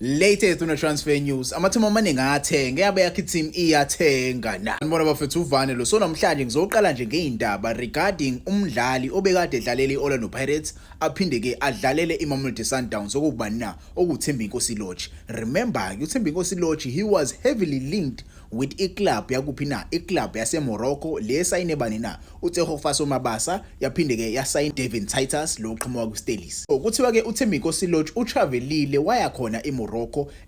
Latest on transfer news, amathimu amaningi ayathenga, yabe yakhe team iyathenga na. Nibona bafethu, uvane lo. So namhlanje ngizoqala nje ngeindaba regarding umdlali obekade edlalela iOrlando Pirates, aphinde ke adlalele iMamelodi Sundowns, okubani na? OkuThembinkosi Lorch. Remember ke, uThembinkosi Lorch, he was heavily linked with iclub yakuphi na? Iclub yaseMorocco le sayine bani na? UTshegofatso Mabasa, yaphinde ke yasayina Devin Titus lo oqhamuka kwiStellies. Kuthiwa ke uThembinkosi Lorch utravelile waya khona eMorocco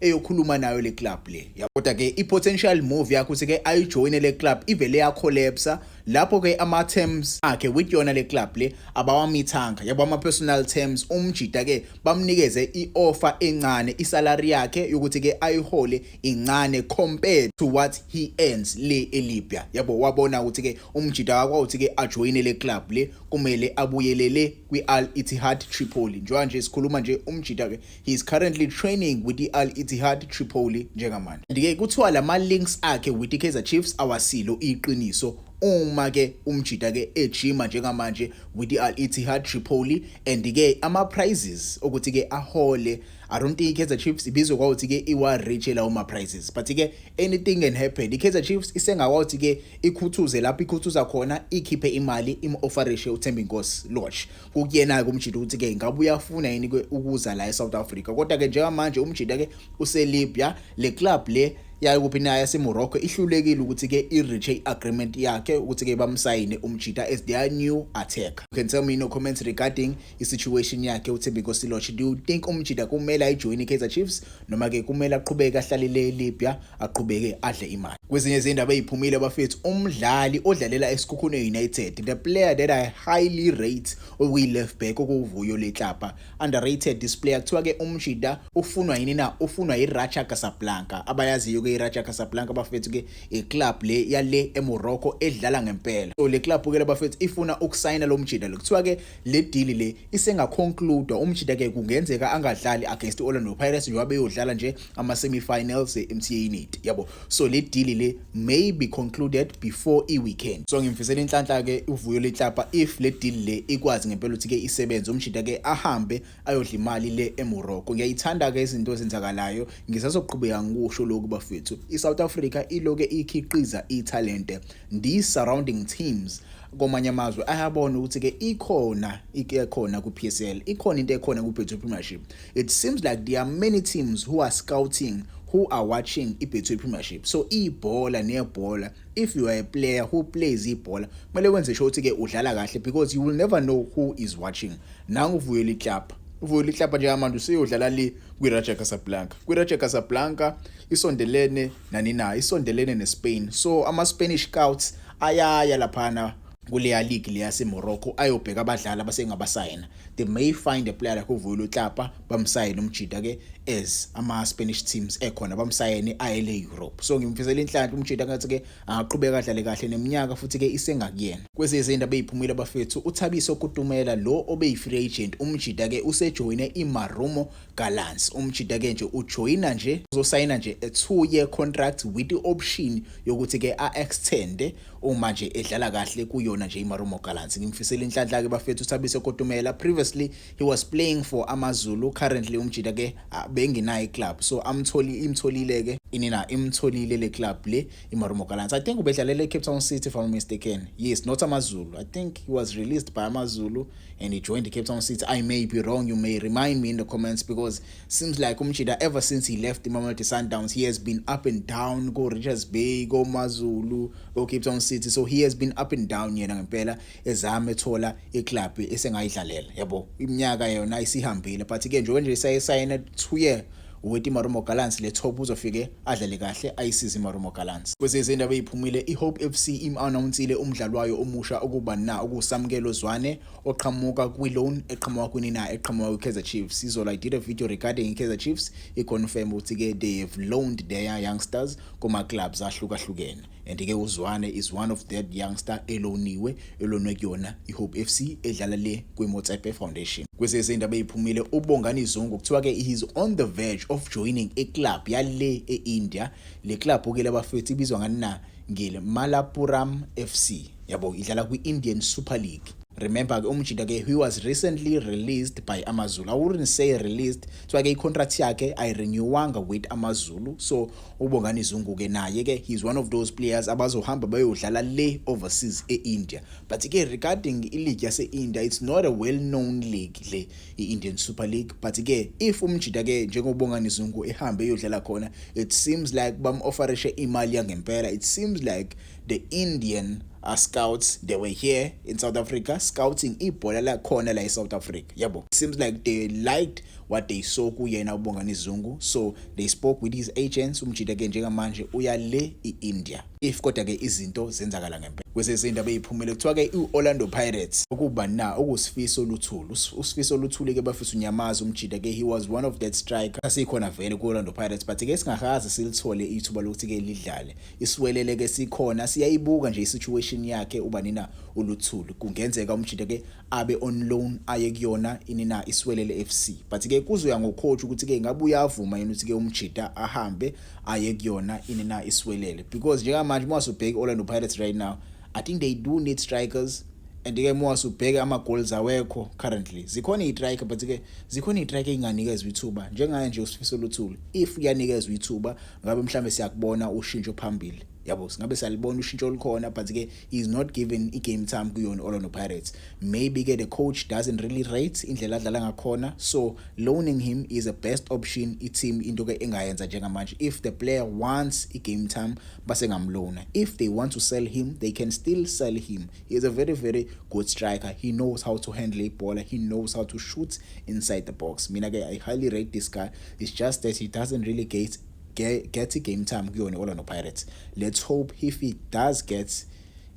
eyokhuluma nayo le club le. Kodwa ke i-potential move yakhe ukuthi ke ayijoyine le club ivele yacollapse lapho ke ama terms akhe with yona le club le abawamithanga, yabo, ama personal terms. Umjida ke bamnikeze ioffer encane, isalary yakhe yokuthi ke ayihole incane compared to what he earns le eLibya, yabo. Wabona ukuthi ke umjida wakwawuthi ke ajoyine le club le, kumele abuyelele kwi-Al Ittihad Tripoli. Njengoba nje sikhuluma nje, umjida ke he is currently training with the-Al Ittihad Tripoli njengamanje. Ke kuthiwa lama links akhe with i-Kaizer Chiefs awasilo iqiniso uma ke umjida ke ejima njengamanje with the-Al Ittihad Tripoli, and ke ama prices ukuthi ke ahole, I don't think i-Kaizer Chiefs ibizokwazi ukuthi ke iwa reach lawo ma prices, but ke anything can happen. I-Kaizer Chiefs isengakwazi ke ikhuthuze lapho ikhuthuza khona, ikhiphe imali, im-offerishe uThembinkosi Lorch. Kukuyena ke umjida ukuthi ke ngabe uyafuna yini ke ukuza la eSouth Africa. Kodwa ke njengamanje umjida ke useLibya. Le club le yakuphi nayo yaseMorocco ihlulekile ukuthi ke i-reach i-agreement yakhe ukuthi ke bamsayine umjida as their new attacker. You can tell me in the comments regarding i-situation yakhe uThembinkosi Lorch. Do you think umjida kumele ayijoyine i-Kaizer Chiefs noma ke kumele aqhubeke ahlalele eLibya, aqhubeke adle imali? Kwezinye izindaba eziphumile bafethu, umdlali odlalela eSekhukhune United, the player that I highly rate, okuyi-left back, okuwuVuyo Letlapa, underrated this player. Kuthiwa ke umjida ufunwa yini na? Ufunwa iRaja Casablanca. Abayaziyo ke iRaja Casablanca bafethu ke iclub le yale eMorocco edlala ngempela. So le club ke bafethu ifuna ukusayina lo mjida lo. Kuthiwa ke le deal le isengaconclude, umjida ke kungenzeka angadlali against Orlando Pirates njengoba beyodlala nje ama semi-finals e-MTN 8, yabo. So le deal le may be concluded before i-weekend. So ngimfisela inhlanhla ke uVuyo Letlapa. If le deal le ikwazi ngempela ukuthi ke isebenze, umjida ke ahambe ayodla imali le eMorocco. Ngiyayithanda ke izinto ezenzakalayo. Ngisazoqhubeka ngikusho lokhu bafethu, iSouth Africa iloke ikhiqiza italente. These surrounding teams komanye amazwe ayabona ukuthi ke ikhona ikekhona ku-PSL, ikhona into ekhona ku-Betway Premiership. It seems like there are many teams who are scouting, who are watching i-Betway Premiership. So ibhola nebhola, if you are a player who plays ibhola, kumele wenze sure ukuthi ke udlala kahle because you will never know who is watching. Nangu uVuyo Letlapa, uVuyo Letlapa njengamanje useyodlala le kwi-Raja Casablanca. Kwi-Raja Casablanca isondelene nani na? Isondelene neSpain. So ama-Spanish scouts ayaya laphana kuleya league leya yaseMorocco ayobheka abadlali abasengabasayina. They may find a player like uVuyo Letlapa, bamsayine umjida ke as ama Spanish teams ekhona, bamsayine ayele Europe. So ngimfisela inhlanhla umjida, ngathi ke angaqhubeka adlale kahle neminyaka futhi ke isengakuyena. Kwezinye izindaba eziphumile bafethu, uThabiso Kutumela lo obeyi free agent, umjida ke usejoyine iMarumo Gallants. Umjida ke nje ujoyina nje, uzosayina nje a 2 year contract with the option yokuthi ke a extend uma nje edlala kahle kuyona nje iMarumo Gallants. Ngimfisela inhlanhla ke bafethu uThabiso Kutumela. Previously he was playing for AmaZulu. Currently umjida ke bengenayo iclub, so amtholi imtholile ke inina imtholile le club le iMarumo Gallants. I think ubedlalela eCape Town City, if I'm not mistaken. Yes, not AmaZulu. I think he was released by AmaZulu and he joined the Cape Town City. I may be wrong, you may remind me in the comments, because seems like umjida, ever since he left the Mamelodi Sundowns, he has been up and down, go Richards Bay, go Mazulu, go Cape Town City. So he has been up and down yena ngempela, ezama ethola iclub esengayidlalela, yabo. Iminyaka yona isihambile, but ke nje nje sayisayina 2 year with iMarumo Gallants le top, uzofike adlale kahle, ayisize iMarumo Gallants. Kwezinye izindaba eziphumile, iHope FC im-announcile umdlali wayo omusha, okuba na okuSamkelo Zwane oqhamuka kwi-loan eqhamuka kwinina eqhamuka kwi-Kaizer Chiefs. Izolo I did a video regarding i-Kaizer Chiefs, i-confirm ukuthi ke they have loaned their youngsters kuma clubs ahlukahlukene, and ke uZwane is one of that youngster eloniwe, elonwe kuyona iHope FC edlala le kwiMotsepe Foundation. Kwezinye izindaba eziphumile, uBongani Zungu kuthiwa ke he is on the verge of joining a club yale eIndia. Le club ke labafethu ibizwa ngani na? Ngile Malappuram FC, yabo, idlala kwi-Indian Super League. Remember ke, umjita ke, he was recently released by AmaZulu. I wouldn't say released, so ke i-contract yakhe ayirenewanga with AmaZulu. So uBongani Zungu ke naye ke, he's one of those players abazohamba bayodlala le overseas e-India. But ke regarding i-league yase-India, it's not a well known league le i-Indian Super League. But ke if umjita ke njengoBongani Zungu ehambe eyodlala khona, it seems like bam-offerishe imali yangempela. It seems like the Indian scouts, they were here in South Africa scouting ibhola lakhona la eSouth Africa, yabo. Seems like they liked what they saw kuyena uBongani Zungu, so they spoke with his agents. Umjita ke njengamanje uya le i-India if kodwa ke izinto zenzakala ngempela. Kwezezindaba eziphumile, kuthiwa ke i-Orlando Pirates okuba na okuSifiso Luthuli, uSifiso Luthuli ke bafisa unyamaza umjita ke, he was one of that striker asikhona vele ku-Orlando Pirates, but ke singakaze silithole ithuba lokuthi ke lidlale. ISiwelele ke sikhona, siyayibuka nje i-situation yakhe uba nina uLuthuli. Kungenzeka umjita ke abe on loan aye kuyona inina iSiwelele FC, but ke kuzoya ngocoach ukuthi ke ngabe uyavuma yini ukuthi ke umjita ahambe aye kuyona inina iSiwelele, because njengamanje uma usubheka Orlando Pirates right now, I think they do need strikers. And ke uma usubheka ama goals awekho currently. Zikhona izistriker, but ke zikhona izistriker enganikezwe ithuba njengaye nje uSifiso Luthuli. If uyanikezwa ithuba, ngabe mhlambe siyakubona ushintsho phambili, yabo, singabe siyalibona ushintsho olukhona. But ke he is not given i-game time kuyona Orlando Pirates. Maybe ke the coach doesn't really rate indlela adlala ngakhona, so loaning him is a best option i-team into ke engayenza njengamanje. If the player wants i-game time, basengamlona. If they want to sell him, they can still sell him. He is a very, very good striker. He knows how to handle ibhola, he knows how to shoot inside the box. Mina ke I highly rate this guy. It's just that he doesn't really get i-game time kuyona Orlando Pirates. Let's hope if he does get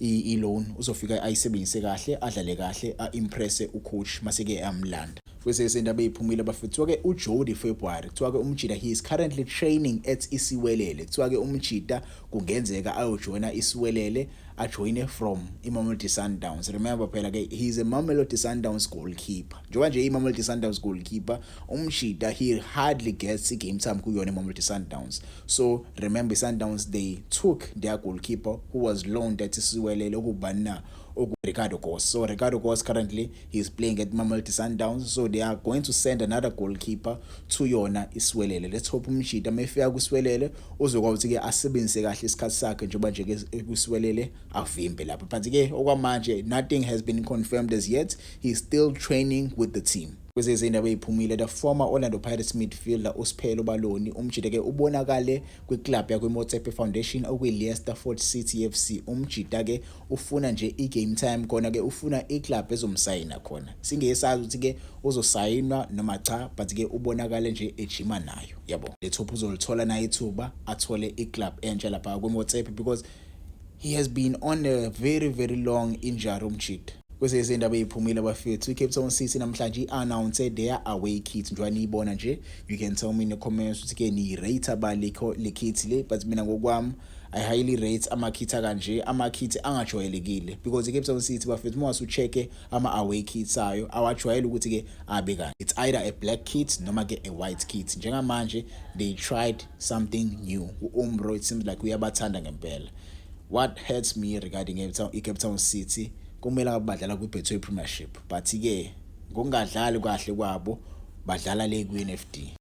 i-loan, uzofika ayisebenzise kahle, adlale kahle, a-impresse ucoach maseke amlanda. Kwese indaba eziphumile bafethu, kuthiwa ke uJody February, kuthiwa ke umjita, he is currently training at iSiwelele. Kuthiwa ke umjita kungenzeka ayojoyina iSiwelele, ajoyine from iMamelodi Sundowns. Remember phela ke, he is a Mamelodi Sundowns goalkeeper. Njengoba nje iMamelodi Sundowns goalkeeper, umjita, he hardly gets i-game time kuyona iMamelodi Sundowns. So remember, Sundowns, they took their goalkeeper who was loaned at iSiwelele, okubani na, Ricardo Goss. So Ricardo Goss, currently he is playing at Mamelodi Sundowns, so they are going to send another goalkeeper to yona iSiwelele. Let's hope umjita mefika kuSiwelele uzokwazi ukuthi ke asebenzise kahle isikhathi sakhe njengoba nje ke kuSiwelele avimbe lapha. But ke okwamanje nothing has been confirmed as yet. He is still training with the team. Kwezezindaba eziphumile, the former Orlando Pirates midfielder uSiphelo Baloni, umjita ke ubonakale kwiclub yakwi-Motsepe Foundation okuyi-Leicester Fort City FC. Umjita ke ufuna nje i-game time khona ke, ufuna iclub ezomsayina khona. Singesazi ukuthi ke uzosayinwa noma cha, but ke ubonakale nje ejima nayo, yabo. Let's hope uzolithola naye ithuba, athole iclub entsha lapha kwi-Motsepe, because he has been on a very, very long injury umjita. Kwezezindaba eziphumile bafethu, iCape Town City namhlanje i-announce their away kit njengoba niyibona nje. You can tell me in the comments ukuthi ke niyi-rate abali le kit le, but mina ngokwami I highly rate ama-kit kanje, ama-kit angajwayelekile, because iCape Town City bafethu, uma usucheck ama-away kits ayo, awajwayele ukuthi ke abe kanje. It's either a black kit noma ke a white kit. Njengamanje they tried something new. U-Umbro, it seems like uyabathanda ngempela. What hurts me regarding iCape Town City, kumele ngabe badlala kwi-Betway Premiership, but ke ngokungadlali kahle kwabo badlala le kwi-NFD.